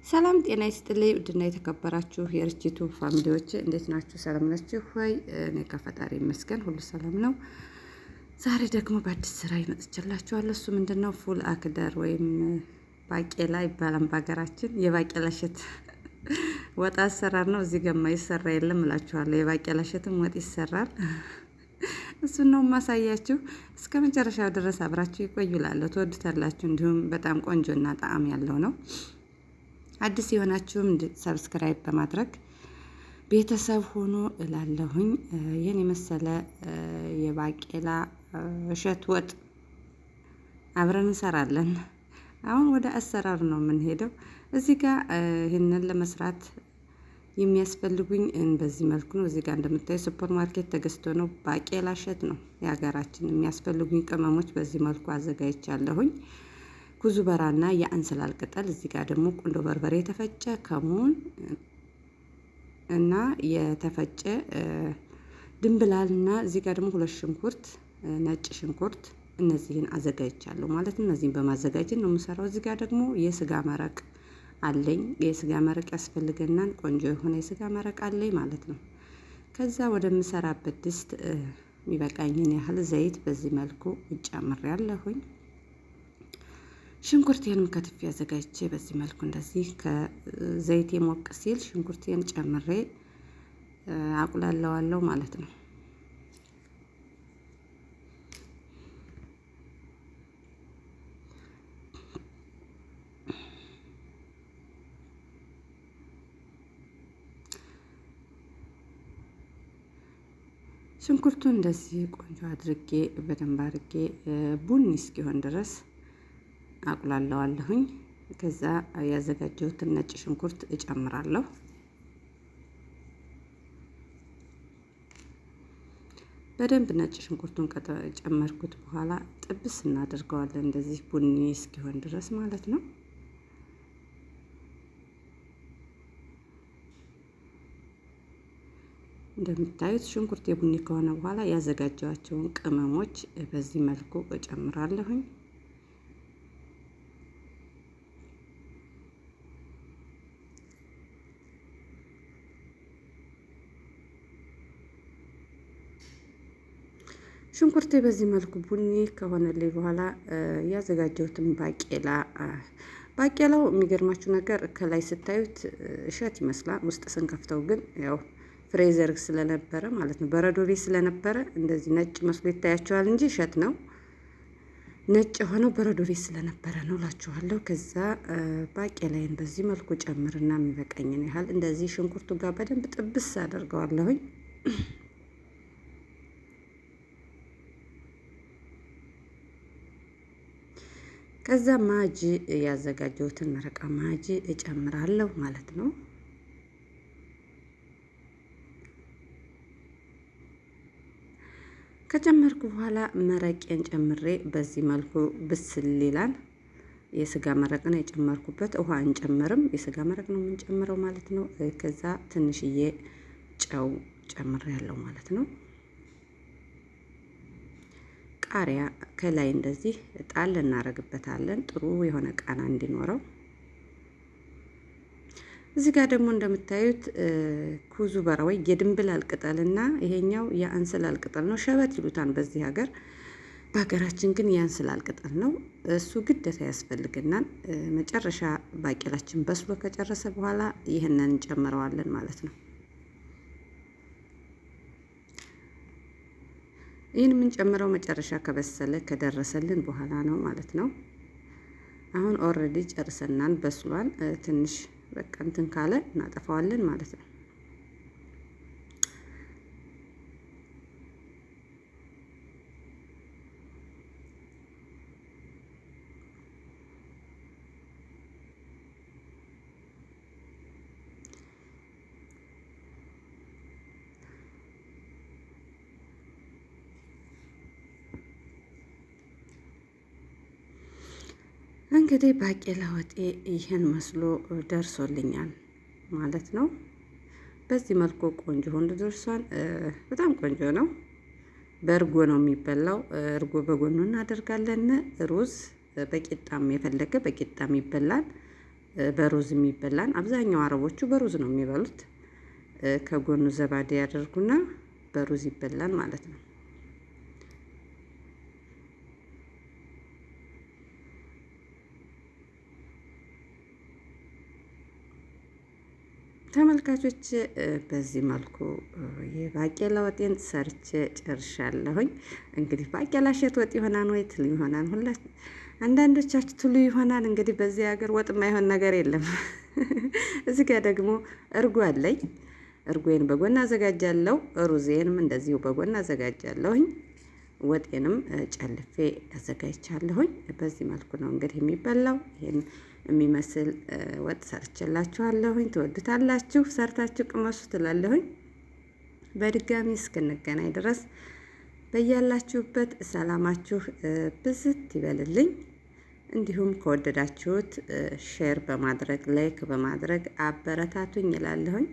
ሰላም ጤና ይስጥልኝ። ውድና የተከበራችሁ የርችቱ family ዎች እንዴት ናችሁ? ሰላም ናችሁ ወይ? እኔ ከፈጣሪ ይመስገን ሁሉ ሰላም ነው። ዛሬ ደግሞ በአዲስ ስራ መጥቼላችኋለሁ። እሱ ምንድነው? فول أخضر ወይም ባቄላ ይባላል በሀገራችን። የባቄላ እሸት ወጥ አሰራር ነው። እዚህ ገማ ይሰራ የለም እላችኋለሁ። የባቄላ እሸትም ወጥ ይሰራል። እሱን ነው የማሳያችሁ። እስከ መጨረሻው ድረስ አብራችሁ ይቆዩ እላለሁ። ትወዱታላችሁ። እንዲሁም በጣም ቆንጆና ጣዕም ያለው ነው። አዲስ የሆናችሁም subscribe በማድረግ ቤተሰብ ሆኖ እላለሁኝ። ይህን የመሰለ የባቄላ እሸት ወጥ አብረን እንሰራለን። አሁን ወደ አሰራሩ ነው የምንሄደው። እዚህ ጋር ይህንን ለመስራት የሚያስፈልጉኝ በዚህ መልኩ ነው። እዚህ ጋር እንደምታዩ ሱፐር ማርኬት ተገዝቶ ነው። ባቄላ እሸት ነው የሀገራችን። የሚያስፈልጉኝ ቅመሞች በዚህ መልኩ አዘጋጅቻለሁኝ። كزبرة ና የእንስላል ቅጠል፣ እዚህ ጋር ደግሞ ቁንዶ በርበሬ የተፈጨ፣ ከሙን እና የተፈጨ ድንብላልና እዚህ ጋር ደግሞ 2 ሽንኩርት፣ ነጭ ሽንኩርት እነዚህን አዘጋጅቻለሁ ማለት ነው። እነዚህን በማዘጋጀት ነው የምሰራው። እዚህ ጋር ደግሞ የስጋ መረቅ አለኝ። የስጋ መረቅ ያስፈልገናል። ቆንጆ የሆነ የስጋ መረቅ አለኝ ማለት ነው። ከዛ ወደምሰራበት ድስት የሚበቃኝን ያህል ዘይት በዚህ መልኩ እጨምራለሁኝ። ሽንኩርቴንም ከትፌ አዘጋጅቼ በዚህ መልኩ እንደዚህ ከዘይቴ ሞቅ ሲል ሽንኩርቴን ጨምሬ አቁላለዋለሁ ማለት ነው። ሽንኩርቱን እንደዚህ ቆንጆ አድርጌ በደንብ አድርጌ ቡኒ እስኪሆን ድረስ አቁላለዋለሁኝ። ከዛ ያዘጋጀሁትን ነጭ ሽንኩርት እጨምራለሁ። በደንብ ነጭ ሽንኩርቱን ከጨመርኩት በኋላ ጥብስ እናደርገዋለን እንደዚህ ቡኒ እስኪሆን ድረስ ማለት ነው። እንደምታዩት ሽንኩርት የቡኒ ከሆነ በኋላ ያዘጋጀኋቸውን ቅመሞች በዚህ መልኩ እጨምራለሁኝ። ሽንኩርቴ በዚህ መልኩ ቡኒ ከሆነልኝ በኋላ ያዘጋጀሁትን ባቄላ፣ ባቄላው የሚገርማችሁ ነገር ከላይ ስታዩት እሸት ይመስላል። ውስጥ ስንከፍተው ግን ያው freezer ስለነበረ ማለት ነው፣ በረዶ ቤት ስለነበረ እንደዚህ ነጭ መስሎ ይታያቸዋል እንጂ እሸት ነው። ነጭ የሆነው በረዶ ቤት ስለነበረ ነው እላችኋለሁ። ከዛ ባቄላዬን በዚህ መልኩ ጨምርና የሚበቃኝን ያህል እንደዚህ ሽንኩርቱ ጋር በደንብ ጥብስ አደርገዋለሁኝ። ከዛ ማጂ ያዘጋጀሁትን መረቃ ማጂ እጨምራለሁ ማለት ነው። ከጨመርኩ በኋላ መረቄን ጨምሬ በዚህ መልኩ ብስል ይላል። የስጋ መረቅ ነው የጨመርኩበት። ውሃ አንጨምርም፣ የስጋ መረቅ ነው የምንጨምረው ማለት ነው። ከዛ ትንሽዬ ጨው ጨምሬያለሁ ማለት ነው። ቃሪያ ከላይ እንደዚህ ጣል እናደርግበታለን ጥሩ የሆነ ቃና እንዲኖረው። እዚህ ጋር ደግሞ እንደምታዩት كزبرة ወይ የድንብላል ቅጠልና ይሄኛው የእንስላል ቅጠል ነው። شبت ይሉታል በዚህ ሀገር፣ በሀገራችን ግን የእንስላል ቅጠል ነው። እሱ ግዴታ ያስፈልገናል። መጨረሻ ባቄላችን በስሎ ከጨረሰ በኋላ ይህንን እንጨምረዋለን ማለት ነው። ይህን የምንጨምረው መጨረሻ ከበሰለ ከደረሰልን በኋላ ነው ማለት ነው። አሁን already ጨርሰናል፣ በስሏል። ትንሽ በቃ እንትን ካለ እናጠፋዋለን ማለት ነው። እንግዲህ ባቄላ ወጤ ይህን መስሎ ደርሶልኛል ማለት ነው። በዚህ መልኩ ቆንጆ ሆኖ ደርሷል። በጣም ቆንጆ ነው። በእርጎ ነው የሚበላው። እርጎ በጎኑ እናደርጋለን። ሩዝ በቂጣም የፈለገ በቂጣም ይበላል። በሩዝ የሚበላን አብዛኛው አረቦቹ በሩዝ ነው የሚበሉት። ከጎኑ ዘባዴ ያደርጉና በሩዝ ይበላል ማለት ነው። ተመልካቾች፣ በዚህ መልኩ የባቄላ ወጤን ሰርቼ ጨርሻለሁኝ። እንግዲህ ባቄላ እሸት ወጥ ይሆናል ወይ ትሉ ይሆናል። ሁላ አንዳንዶቻችሁ ትሉ ይሆናል። እንግዲህ በዚህ ሀገር ወጥ የማይሆን ነገር የለም። እዚህ ጋር ደግሞ እርጎ አለኝ። እርጎዬን በጎን አዘጋጃለሁ። ሩዜንም እንደዚሁ በጎን አዘጋጃለሁኝ። ወጤንም ጨልፌ አዘጋጅቻለሁኝ። በዚህ መልኩ ነው እንግዲህ የሚበላው። ይሄን የሚመስል ወጥ ሰርቼላችኋለሁኝ። ትወዱታላችሁ፣ ሰርታችሁ ቅመሱ ትላለሁኝ። በድጋሚ እስክንገናኝ ድረስ በያላችሁበት ሰላማችሁ ብዝት ይበልልኝ። እንዲሁም ከወደዳችሁት share በማድረግ፣ like በማድረግ አበረታቱኝ እላለሁኝ።